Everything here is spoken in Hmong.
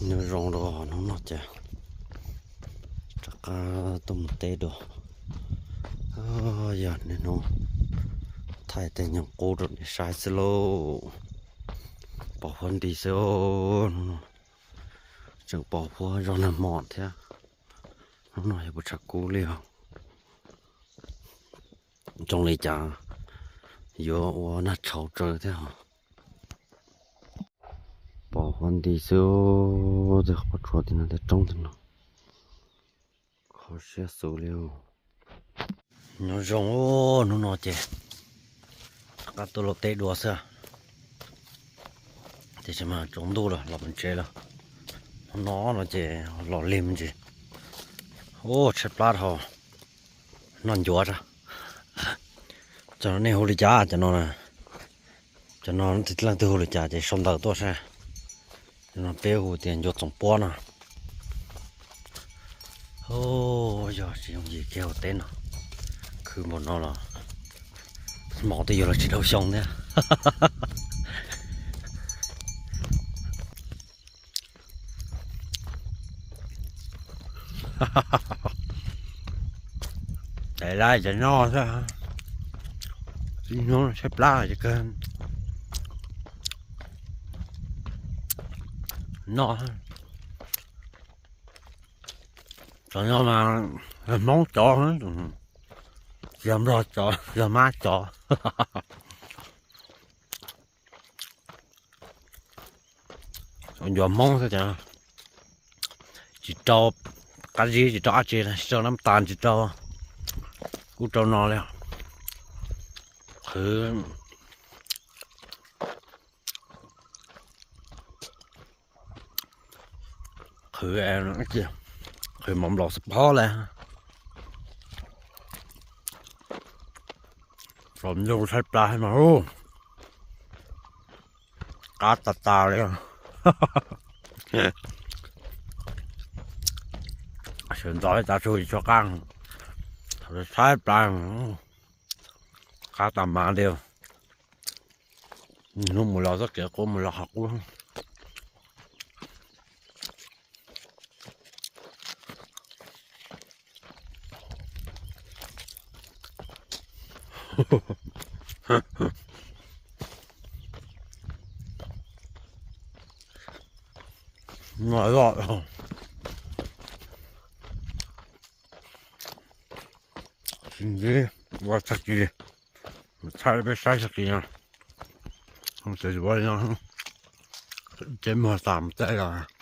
Nyob zoo rau hnub no ces rov qab tuaj mus teb dua. Yog niaj hnub thaij tej nyuag qub rau nej saib xwb lauj. Pos huab nti xwb, tseem pos huab zog nag hmo thiab. Hnub no yog puas tshav kub li os. Zoo li cas yuav ua nag tshauv tsawv thiab os. Pos huab nti xwb, tej qhov tshuav tim no tej roob tim no. Kho siab xus li. Nyob zoo, hnub no ces rov qab tuaj luaj teb dua xwb. Tiam sis mas tsaus ntuj lawm los mus tsev lawm. Hnub no no ces los lig me ntsis. Ub, tshaib plab dhau. Noj ncuav tso. Cov no nej hu li cas cov no? Cov no leej twg hu li cas ces sau ntawv tuaj saib. Cov no peb hu tias ncuav txoov puab no. Yog tsis yooj yim kiag ua teb no, khwv npaum no los hmo twb yuav los tsis dhau xyoo thiab. Caiv lab cov noj xwb, txij hnub tshaib plab ces kawg noj. Cov no mas yog Hmoob cov, yog Nplog cov, yog Mab cov. Ncuav Hmoob xwb ces tsis rau qab zib, tsis rau dab tsi, tsis rau nab tas, tsis rau ub rau no li. Qhwv, qhwv, qhwv mov nplaum xab phob li. Tsaus ntuj tshaib plab mas ub, qab tas tas li. Sawv ntxov ib tav su tsis tshua qab, thaum tshaib plab qab tas mas li. Hnub mus los txoj kev qub mus los qhov qub. Sib ntsib ua tag kis, thaij peb saib tag kis no, ces ua li no, ces muag tas mus teb os.